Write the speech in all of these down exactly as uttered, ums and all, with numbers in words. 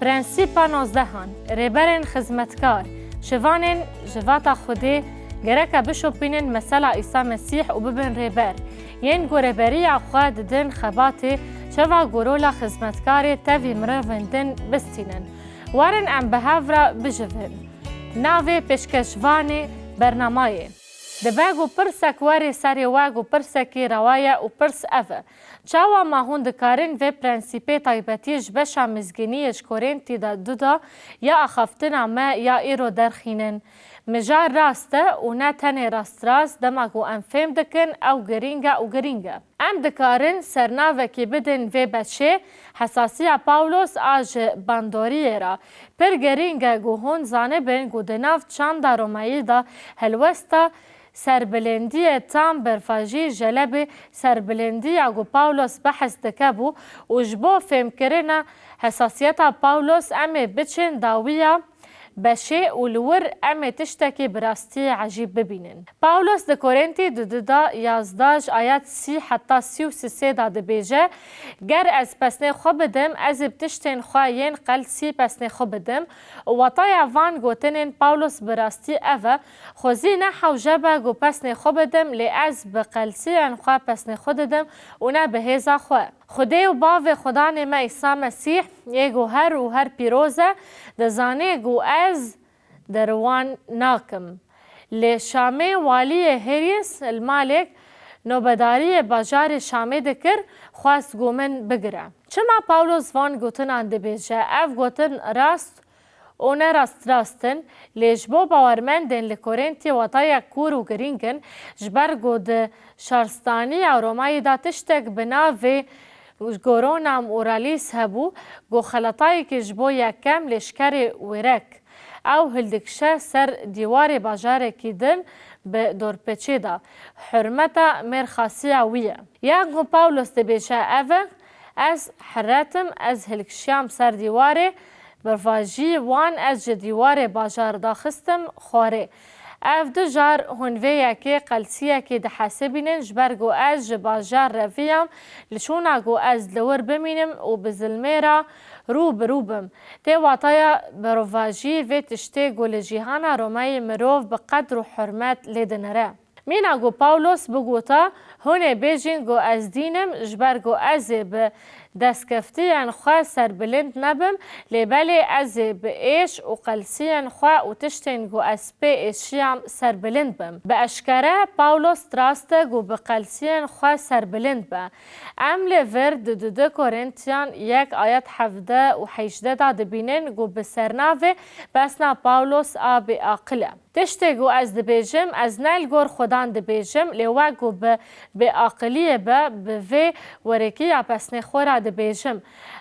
Prensîpa nozdehan, rêberên xizmetkar, şivanên civata Xwedê gereke bişopînin mesela Îsa Mesîh û bibin rêber, yên ku rêberiya xwe didin xebatê, çawa ku rola xizmetkarê tevî mirovên din bistînin. Werin em bi hev re bijivin. Navê pêşkeşvanê bernamayê. Dibe ku pirsek were serê we ku pirsekî rewa ye û pirs ev e: Çawa ma hûn dikarin vê prensîpê taybetî ji beşa mizgînî yê ji Korintî de du de ya axaftina me ya îro derxînin? Mijar rast e û ne tenê rastrast, dema ku em fêm dikin ew girîng e û girîng e. Em dikarin sernavekî bidin vê beşê, hesasiya Pawlos a ji bandoriyê re. Pir girîng e ku hûn zanibin ku di nav çanda Romayî de helwesta serbilindiyê tam bervajî jelebê serbilindiya ku Pawlos behs dikebû û ji bo fêmkirina hesasiyeta Pawlos em ê biçin dawiya beşê û li wir em ê tiştekî bi rastî ecîb bibînin. Pawlos di Korintî di du de yazdeh ji ayet sî heta sî û sê de dibêje: Ger ez pesnê xwe bidim, ez ê bi tiştên xwe yên qelsî pesnê xwe bidim. Û wataya van gotinên Pawlos bi rastî ev e: Xwezî ne hewce be ku pesnê xwe bidim, lê ez bi qelsiyên xwe pesnê xwe didim û ne bi hêza xwe. Xwedê û Bavê Xwedanê me Îsa Mesîh, yê ku her û her pîroz e, dizane ku ez derewan nakim. Li Şamê waliyê Hêrîs li malek nobedariyê bajarê Şamê dikir, xwest ku min bigire. Çima Pawlos van gotinan dibêje? Ev gotin rast û ne rastrast in, lê ji bo bawermendên li Korintî watayek kûr û girîng in, ji ber ku di şaristaniya Romayî de tiştek bi navê Korona Moralîs hebû, ku xelatayekî ji bo yekem lêşkerê wêrek. Ew hildikişe ser dîwarê bajarekî din bi dorpêçê de. Hurmeta mêrxasiya wî ye. Ya ku Pawlos dibêje ev e: Ez hiret im, ez hilkişiyam ser dîwarê, bervajî wan ez ji dîwarê bajar daxistim xwarê. Ev du car hûn vê yekê qelsiyekê dihesibînin, ji ber ku ez ji bajar reviyam, li çûna ku ez li wir bimînim û bi zilmê re rû bi rû bim. Tê wataya berovajî vê tiştê ku li cîhana Romeyê mirov bi qedr û hurmet lê dinere. Mîna ku Pawlos bigota: Hûn ê bêjin ku ez dîn im, ji ber ku ez ê bi destkeftiyên xwe serbilind nebim, lê belê ez ê bi êş û qelsiyên xwe û tiştên ku ez pê êşiyam serbilind bim. Bi eşkere Pawlos dirast e ku bi qelsiyên xwe serbilind be. Em li vir di du Korintiyan yek ayet hevdeh û hejdeh de dibînin ku bi sernavê pesna Pawlos a bêaqil e. Tiştê ku ez dibêjim, ez ne li gor Xudan dibêjim, lê wek ku bi bêaqiliyê be, bi vê werekiya pesnê xwe re dibêjim.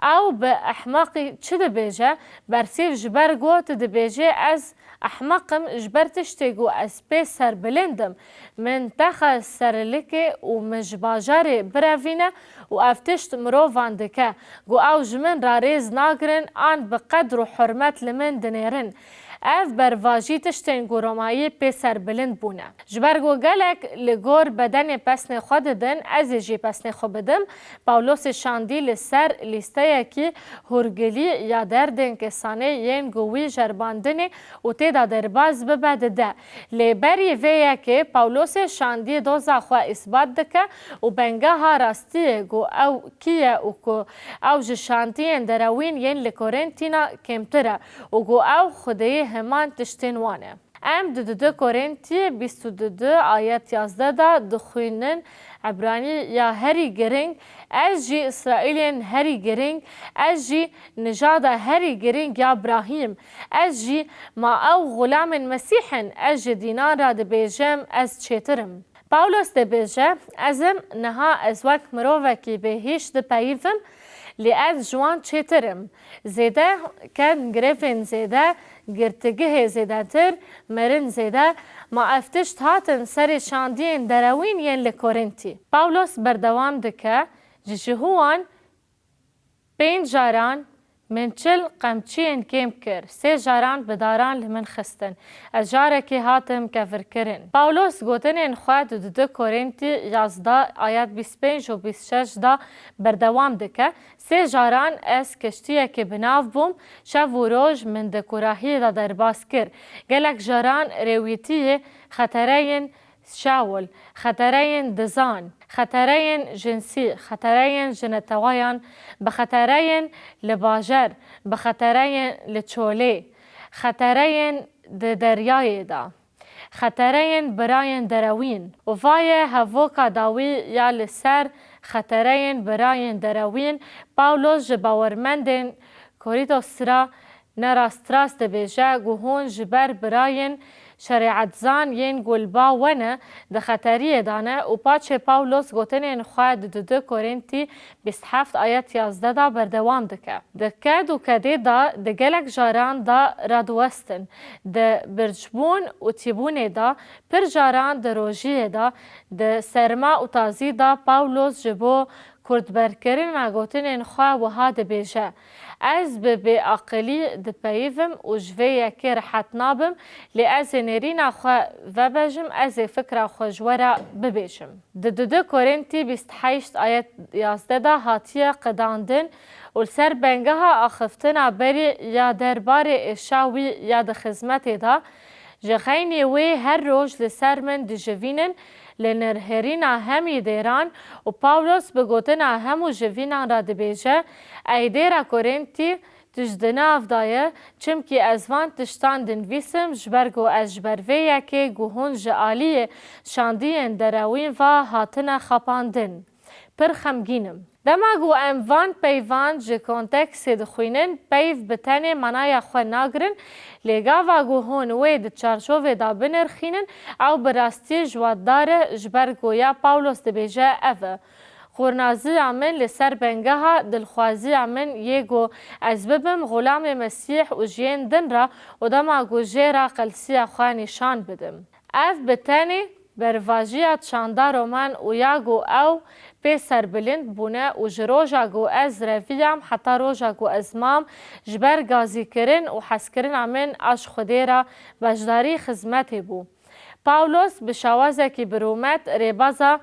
Ew bi ehmeqî çi dibêje? Bersîv ji ber ku tu dibêjê ez ehmeq im, ji ber tiştê ku ez pê serbilind im. Min texe serlikê û min ji bajarê birevîne û ev tişt mirovan dike ku ew ji min re rêz nagirin an bi qedr û hurmet li min dinêrin. Ev bervajî tiştên ku Romayî pê serbilind bûne. Ji ber ku gelek li gor bedenê pesnê xwe didin, ez ê jî pesnê xwe bidim. Pawlosê şandî li ser lîsteyekî hûrgilî ya derdên kesanê yên ku wî jerbandinê û tê de derbas bibe dide. Lê berî vê yekê Pawlosê şandî doza xwe îsbat dike û bengeha rastiyê ku ew kî ye û ku ew ji şandiyên derewîn yên li Korintî ne kêmtir e û ku ew xwediyê heman tiştên wan e. Em di du Korintî bîst û du ayet yazdeh de dixwînin: Ebranî ya herî giring, ez jî Îsraîlên herî giring, ez jî nijada herî giring ya Brahîm, ez jî, ma ew xulamên Mesîh in, ez ji dînan re dibêjim, ez çêtir im. Pawlos dibêje: Ez im, niha ez wek mirovekî bêhîş dipeyivim, lê ez ji wan çêtir im. Zêde ken, girêvên zêde, girtîgehê zêdetir, mirin zêde, ma ev tişt hatin serê şandiyên derewîn yên li Korintî. Pawlos berdewam dike: Ji cihû wan pênc caran Min çil qemçiyên kêm kir, sê caran bi daran li min xistin. Ez carekê hatim kevirkirin. Pawlos gotinên xwe di dudu Korintî yazdeh ayet bîst pênc û bîst şeş de berdewam dike, Sê caran ez keştiyekê bi nav bûm, şev û roj min di kurahiyê de derbas kir. Gelek caran rêwîtiyê xetereyên şewil, xetereyên dizan, xetereyên jinsî, xetereyên ji netewayan, bi xetereyên li bajar, bi xetereyên li çolê, xetereyên di deryayê de, xetereyên birayên derewîn. Û vaye hevoka dawî ya li ser xetereyên birayên derewîn, Pawlos ji bawermendên Korîntos re ne rastrast dibêje ku hûn ji ber birayên şerîetzan yên ku li ba we ne di xeteriyê de ne û paçê Pawlos gotinên xwe di dudu Korintî bîst heft ayet yazdeh de berdewam dike. Di ked û kedê de di gelek caran de radiwestin, di birçbûn û tîbûnê de, pir caran di rojiyê de, di serma û tazî de Pawlos ji bo kurdberkirina gotinên xwe wiha dibêje, Ez bi bêaqilî dipeyivim û ji vê yekê rehet nabim, lê ez ê nêrîna xwe vebejim, ez ê fikra xwe ji we re bibêjim. Di dudu Korintî bîst heşt ayet yazdeh de hatiye qedandin û li ser bengeha axiftina berî ya derbarê êşa wî ya di xizmetê de, Ji xeynî wê her roj li ser min dijivînin, li nirhêrîna hemî dêran û Pawlos bi gotina hemû jivînan re dibêje, Ey dêra Korintî, tu ji di nav de ye, çimkî ez van tiştan dinivîsim, ji ber ku ez ji ber vê yekê ku hûn ji aliyê şandiyên derewîn ve hatine xapandin, pir xemgîn im. Dema ku em van peyvan ji konteksê dixwînin, peyv bi tenê manaya xwe nagirin, lê gava ku hûn wê di çarçovê de binirxînin, ew bi rastî ji we dar e, ji ber ku ya Pawlos dibêje ev e, Xurnaziya min li ser bengeha dilxwaziya min yê ku ez bibim xulamê Mesîh û ji yên din re û dema ku jê re qelsiya xwe nîşan bidim. Ev bi tenê bervajiya çanda roman û ya ku ew pê serbilind bûne û ji roja ku ez reviyam heta roja ku ez mam, ji ber gazîkirin û hezkirina min a ji Xwedê re beşdarî xizmetê bû. Pawlos bi şawazekî bi rûmet rêbaza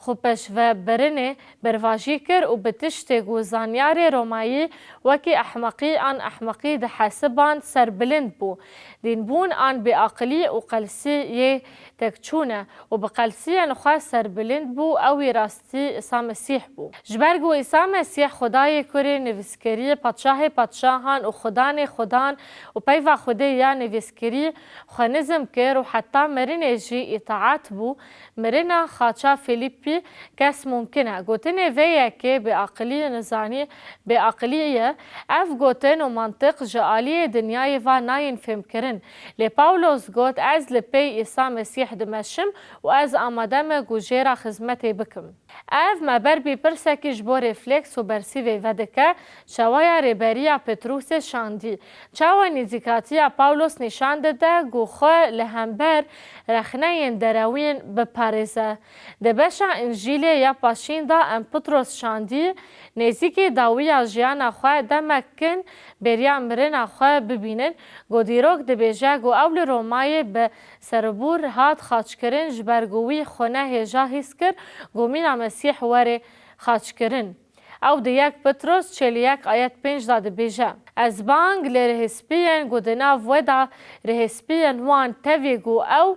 xwepeşvebirinê bervajî kir û bi tiştê ku zanyarê Romayî wekî ehmeqî an ehmeqî dihesiban serbilind bû. Dînbûn an bêaqilî û qelsî yê tekçûn e û bi qelsiyên xwe serbilind bû, ew wî rastî Îsa Mesîh bû. Ji ber ku Îsa Mesîh Xwedayê Kurê nivîskerî, Padşahê padşahan û Xudanê xudan û peyva Xwedê ya nivîskerî xwe nizm kir û heta mirinê jî îtaat bû, mirina xaça Fîlîpî kes mumkin e. Gotinê vê yekê bêaqilî nizanî bêaqilî ye. Ev gotin û mantiq ji aliyê dinyayê ve nayên fêmkirin. Lê Pawlos got, Ez li pey Îsa Mesîh dimeşim û ez amade me ku jê re xizmetê bikim. Ev me ber bî pirsekî ji bo refleks û bersîvê vedike, çawaya rêberiya Petrûsê şandî. Çawa nêzîkatiya Pawlos nîşan dide ku xwe li hember rexneyên derewîn biparêze. Di beşa Încîlê ya paşîn de em Petros şandî, nêzîkî dawiya jiyana xwe demek kin bêriya mirina xwe bibînin, ku dîrok dibêje ku ew li Romayê bi seribûr hat xaçkirin, ji ber ku wî xwe ne hêja hîs kir ku mîna Mesîh were xaçkirin. Ew di yek Petros çil û yek ayet pênc de dibêje, Ez bang li rihespiyên ku di nav we de rihespiyên wan tevî ku ew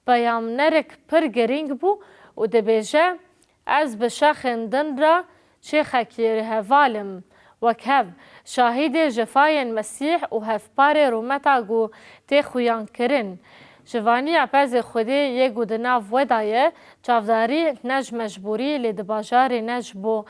peyamnerik pir girîng bû û dibêje, Ez bi şexên din re çêxekî heval im, wek hev, şahîdê cefayên Mesîh û hevparê rûmeta ku tê xuyankirin. Ji vaniya pezê Xwedê yê ku di nav we de ye, çavdarî ne ji mecbûrî, lê di bajarê ne ji bo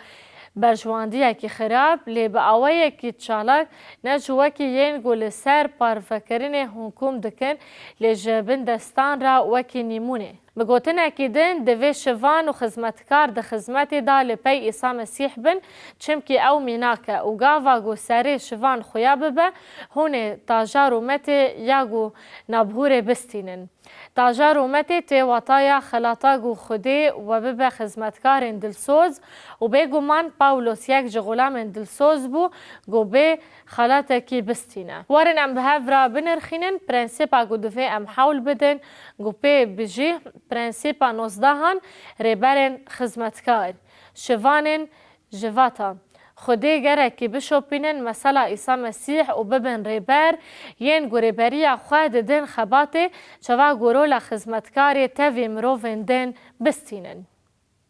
berjwendiyekî xirab, lê bi awayekî çalak, ne ji wekî yên ku li ser parvekirinê hûnkûm dikin, lê ji bindestan re wekî nîmûnê. Bi gotinekî din, divê şivan û xizmetkar di xizmetê de li pey Îsa Mesîh bin, çimkî ew mînak e û gava ku serê şivan xuya bibe, hûn ê taja rûmetê ya ku nabhûrê bistînin. Taja rûmetê tê wataya xelata ku Xwedê we bibe xizmetkarên dilsoz û bêguman Pawlos yek ji xulamên dilsoz bû ku bê xelatekî bistîne. Werin em bi hev re binirxînin prensîpa ku divê em hewl bidin ku pê bijî, prensîpa nozdehan, rêberên xizmetkar, şivanên jivata. Xwedê gerekî bişopînin mesela Îsa Mesîh û bibin rêber, yên ku rêberiya xwe didin xebatê, çawa ku rola xizmetkarê tevî mirovên din bistînin.